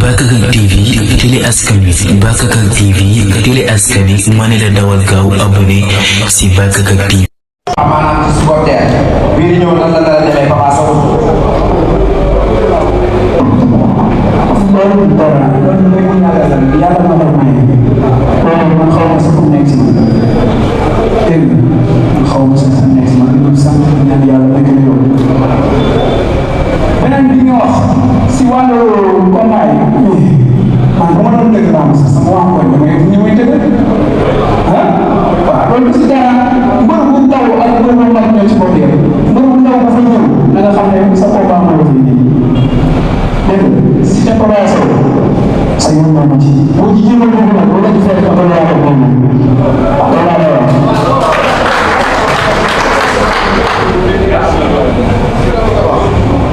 Bakakak TV télé askan wi Bakakak TV télé askan wi ma ne la dawal gaaw abonné si Bakakak TV. maanaam ci supporter bii di ñëw nan la dara demee Papa Sow. loolu dara loolu rek mu ñaata la yàlla ma ko may loolu man xaw ma sax fu nekk si man dégg nga man xaw ma sax fu nekk si man lu sax ñaan yàlla nekk na yow. beneen bi nga wax si wàllu combat yi man bu ma doon dëgg laa ma sax sama waa koñ damay ñu muy dëgg ah waaw loolu si dara mbër bu ndaw ak mbër bu mag ñoo ci bopp yëpp mbër bu ndaw bu fa ñëw na nga xam ne sa combat moo la fi indi dégg nga si ca Papa Sow sa yoon moo ma ci boo ci jéem a dugg nag boo leen di fekk ak loolu yaa ko moom loolu laa lay wax.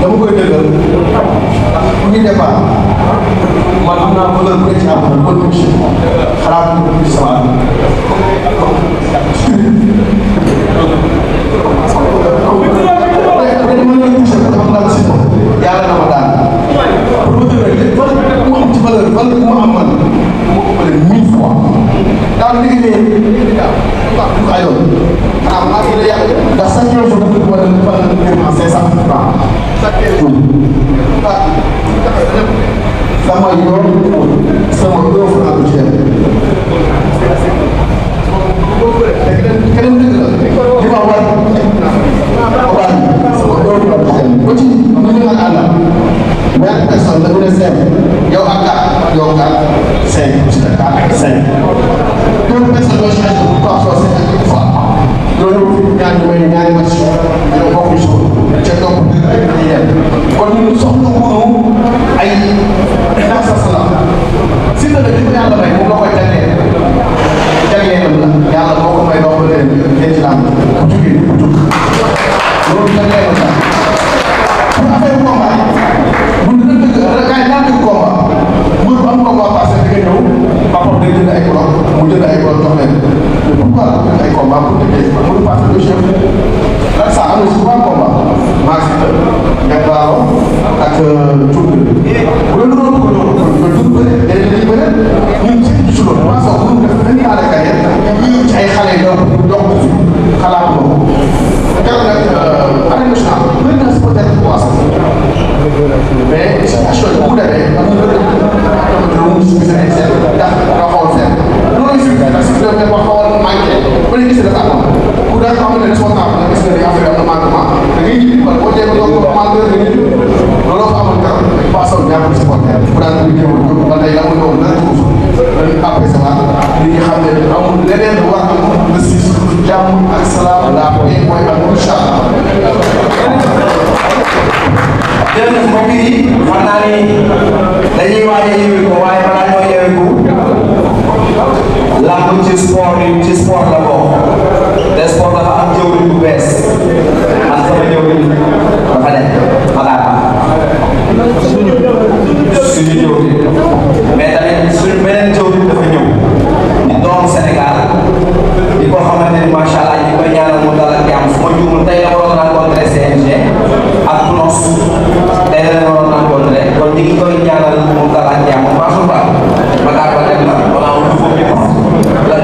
dama koy dëggal bu ñuy départ man am naa valeur bu nekk ci àdduna ba tuuti xalaat ko ci sama yàlla na ma daan pour ma dëgg rek valeur bu mu am ci valeur bu ma am man moo ko ëppale 1000 fois daal liggéey baax du ko ayoon xanaa maa ngi lay yàq ndax chaque jour bu ko war a defal vraiment 500 francs chaque jour sama yoon sama doo fa am ci keneen dëgg la li ma war ko ci ñu ngi ànd benn personne la ñu ne 5 yow ak 4 yow 4 5 ci 4 5 deux personnes ñoo changé pour pas soo 5 fois loolu ñaari may ñaari match ñoo bokk jour ca topp dëgg rek dañuy yem kon ñun soxla wuñu ay nasa sala si na li ko yàlla may moom la koy jagleelam la yàlla moo ko may dox leen denc lam ku jugee ku jug loolu jagleelam la pour affaire combat bu ñu dëgg gars yi naan dëgg combat mbër bu am combat passé di nga ñëw papa day jënd ay bloc mu jënd ay bloc jox leen mais pourquoi jënd ay combat pour tëddee mënu passé le chef lan ça am na souvent combat maa si ñett laaw ak tur bu leen doon ko doon nga dugg bëre dañuy bëre ñun ci ci loolu maa soog bu def dañuy aale kaye ñu ci ay xale yi dox fi xalaat ko keroog nag arène nationale bëri na si peut-être poisson mais situation bi bu demee am na lu mu gis ay seet ndax nga xool seet loolu si parce que dafa xawoon manqué ba léegi gis dafa am ku daa xam ne responsable la gis nga ni affaire am na manquement da ngay ji wala boo jéem a doon ko manqué da ngay ji looloo ko amoon keroog poisson ñaar ko supporter bu daan ko jéem a jóg wala ay amul yow dara ko dañu appé sa waat nit ñi xam ne amul leneen lu war am le 6 jàmm ak salaam la paix mooy am incha allah. jërëjëf mbokk yi xam naa ni dañuy waaj a yëngu ko waaye balaa ñoo yëngu làmb ci sport la bokk te sport dafa am jëwriñ bu bees man sama jëwriñ dafa nekk Maguette suñu jëwriñ mais tamit suñu beneen jëwriñ dafa ñëw di doomu Sénégal di ko xamante ni macha allah ñi koy ñaanal mu dal ak jàmm su ma juumul tey la waroon rencontré CNG ak PNOS tey la waroon rencontré kon ñu ngi koy ñaanal mu dal ak jàmm maasul ba Maguette ba dem na wala un nouveau ministre la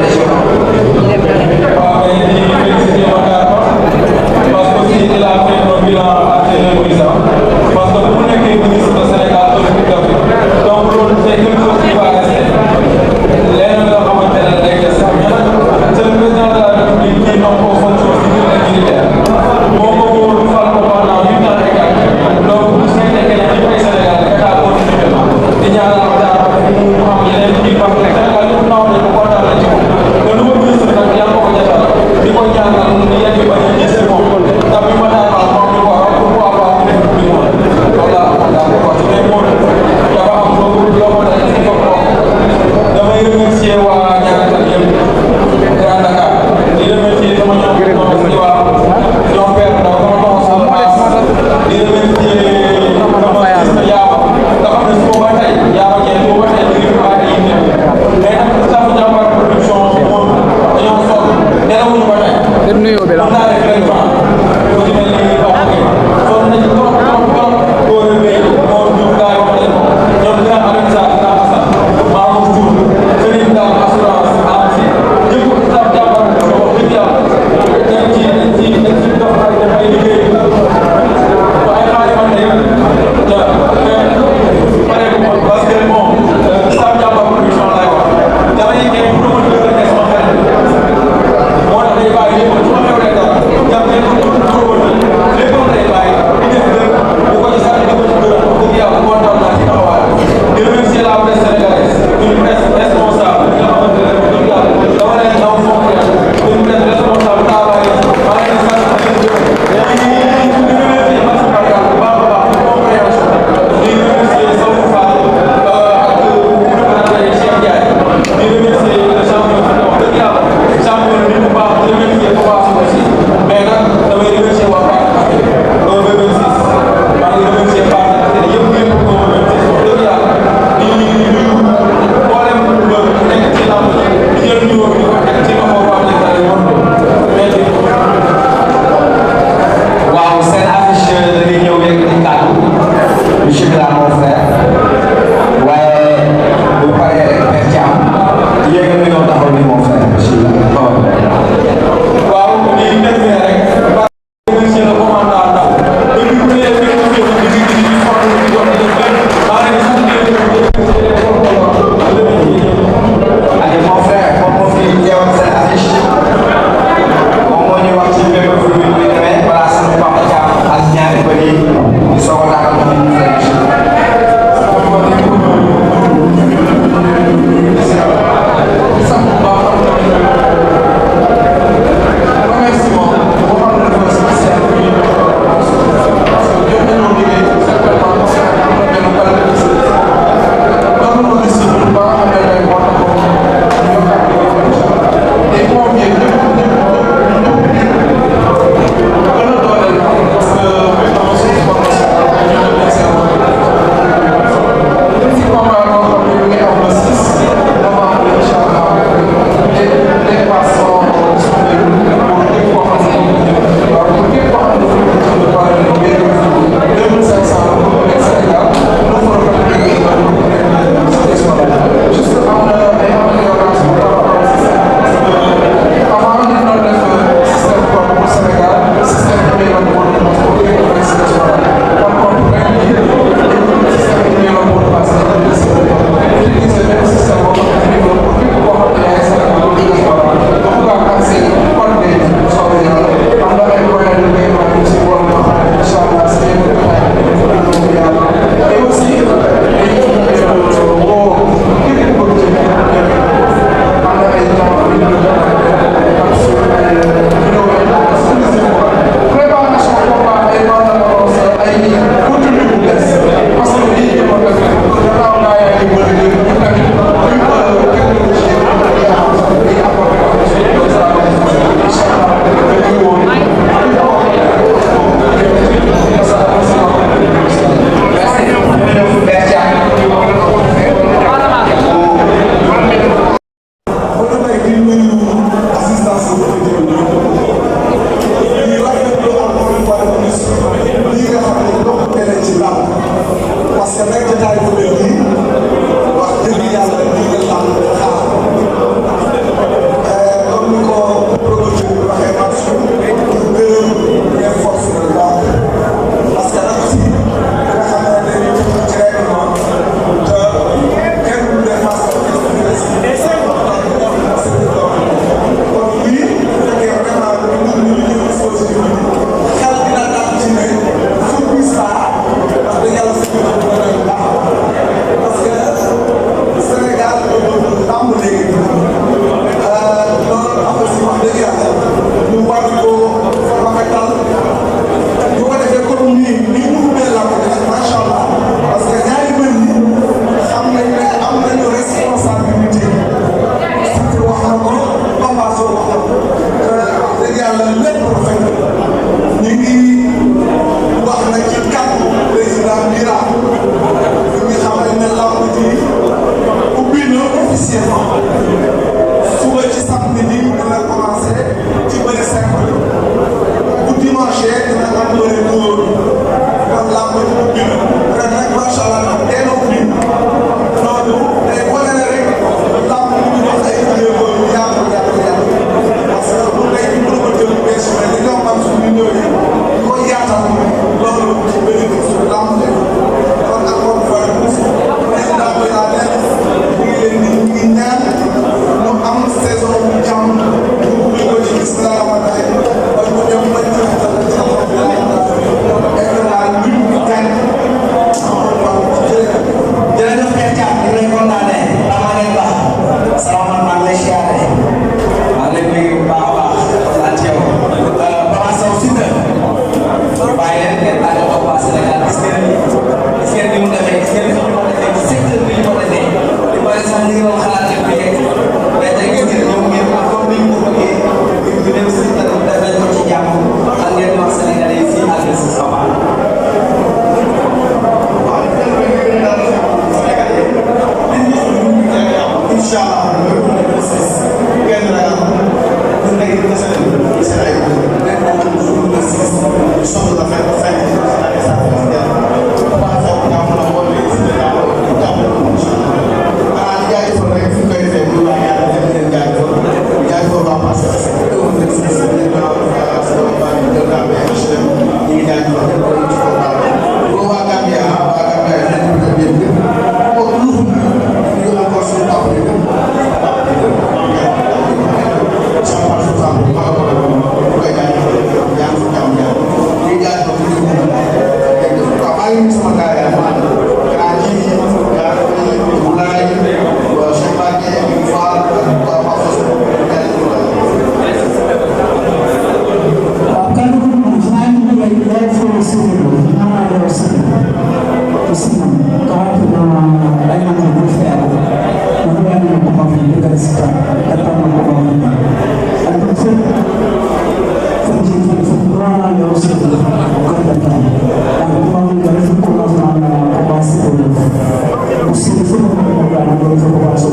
aussi il faut que ñu daal di ko waa so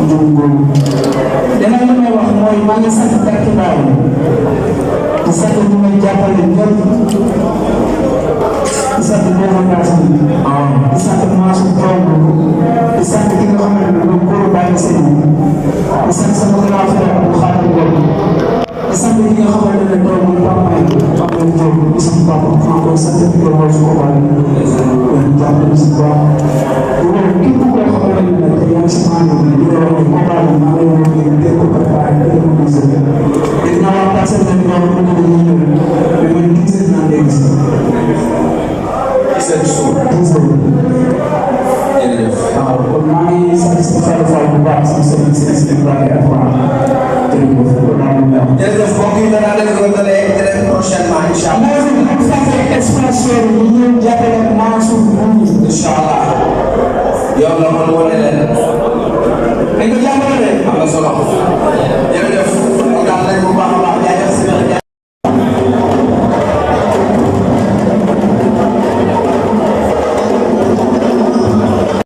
ñu ngol leneen li may wax mooy maa ngi sant takki baay di sant ñu may jàppale ñëpp di sant gouvernement di sant maasu toog di sant ki nga xamante ne moom góor bàyyi seen di sant sama grand frère bu xaaral ngol di sant ñi nga xamante ne doom bi papa yi Diop di sama papa maa koy sant di ko woo su ko bàyyi jàppale si baax loolu képp koo xamante ne nag yaa ngi si maanaam di la wax ne combat bi maa ngi lay wax ne dégg ko préparé dégg ko gisee dégg naa wax personne ne ñoom ñu ngi ñëw mais man gisee naa léegi si seen suuf. jërëjëf. waaw kon maa ngi sant si Fallou Fall bu baax sama sëriñ si Mbacke ak waa jërëjëf kon naa lu mel. jërëjëf mbokk yi danaa leen ko dalee très prochainement incha allah. maa ngi leen di sant expression yi ñu ñëw jàppale Mansour Boumy. incha allah. yow la man wane leen. dañ ko jàppale de. am na solo. jërëjëf. kontaan nañ bu baax.